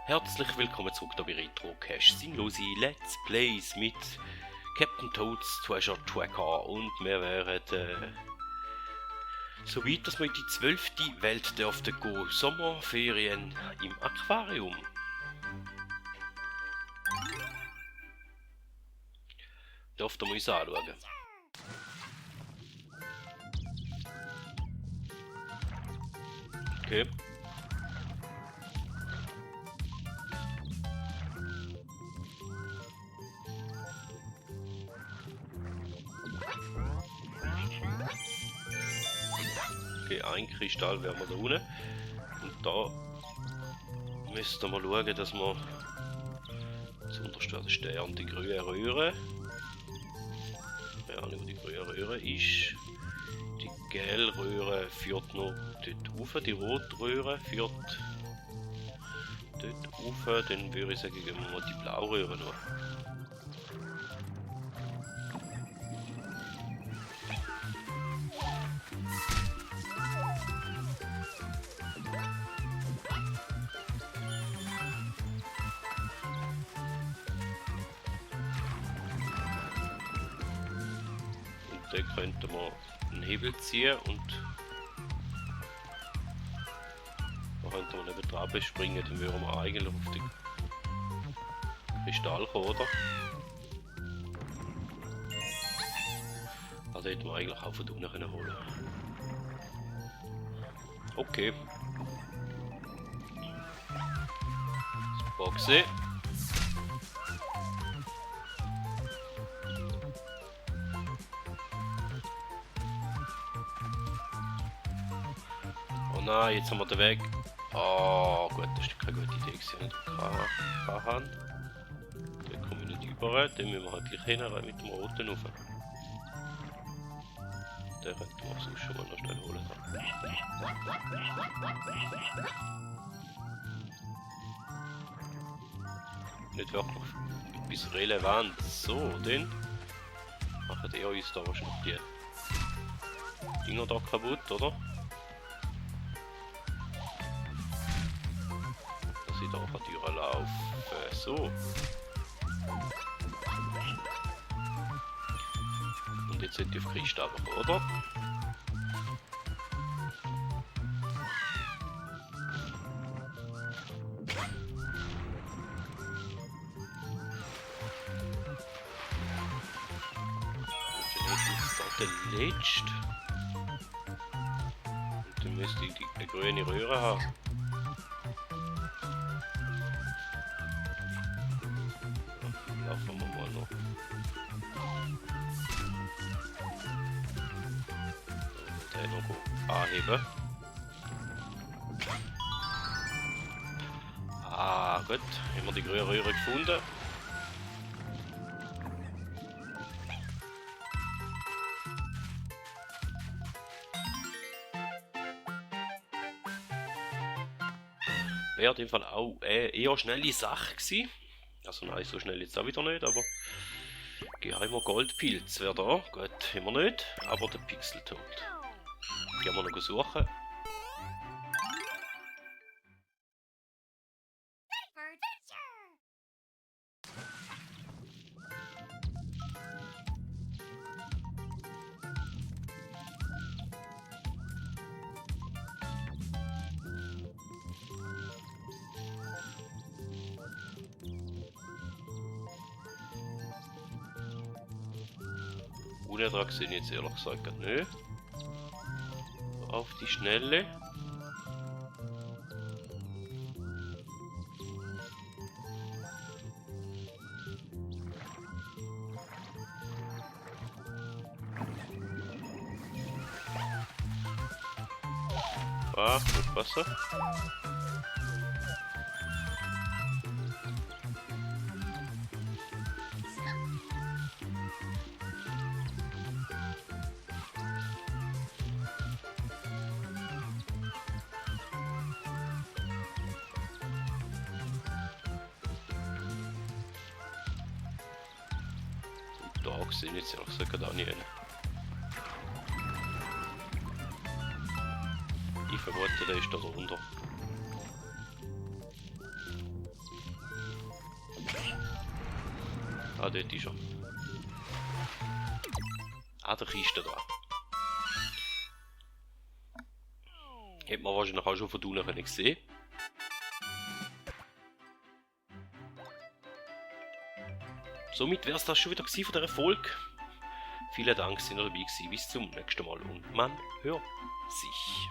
Herzlich willkommen zurück hier bei Retrocache. Sinnlose Let's Plays mit Captain Toads Treasure Tracker und wir wären so weit, dass wir in die 12. Welt dürften gehen. Sommerferien im Aquarium. Dürften wir uns anschauen. Okay. Okay, ein Kristall werden wir da unten. Und da müssten wir schauen, dass wir zuunterst der Stern, die grüne Röhre. Ja, nicht, wo die grüne Röhre ist. Die gelbe Röhre führt noch dort rauf, die rote Röhre führt dort rauf. Dann würde ich sagen, gehen wir mal die blaue Röhre noch. Dann könnten wir einen Hebel ziehen und da könnten wir neben dran springen, dann würden wir eigentlich auf den Kristall kommen, oder? Also hätten wir eigentlich auch von unten können holen. Okay. Das Boxen. Oh nein, jetzt haben wir den Weg. Oh gut, das ist keine gute Idee gewesen. Dann komme ich nicht über, dann müssen wir halt gleich hin mit dem roten rauf. Den könnten wir sonst schon mal noch schnell holen. Nicht wirklich etwas relevant. So, dann machen die uns da wahrscheinlich die Dinger da kaputt, oder? Da kann die Tür laufen. So. Und jetzt sind die auf Kristall, oder? Und dann ist da der letzte. Und dann müsste ich eine grüne Röhre haben. Laufen wir mal noch. Den noch anheben. Ah, gut. Haben wir die grüne Röhre gefunden. Wäre auf jeden Fall auch eher schnelle Sache gewesen. Also nein, so schnell jetzt auch wieder nicht, aber geheimer Goldpilz wäre da. Gut, haben wir nicht, aber der Pixeltod. Gehen wir noch suchen. Unertrag sind jetzt ehrlich gesagt nicht. Auf die Schnelle. Ah, gut Wasser. Da sind jetzt ehrlich gesagt auch nicht. Ich vermute, der ist da drunter. Ah, dort ist er. Ah, der Kiste da. Hätte man wahrscheinlich auch schon von unten können sehen. Somit wäre es das schon wieder gewesen von dieser Folge. Vielen Dank, dass ihr dabei gewesen. Bis zum nächsten Mal und man hört sich.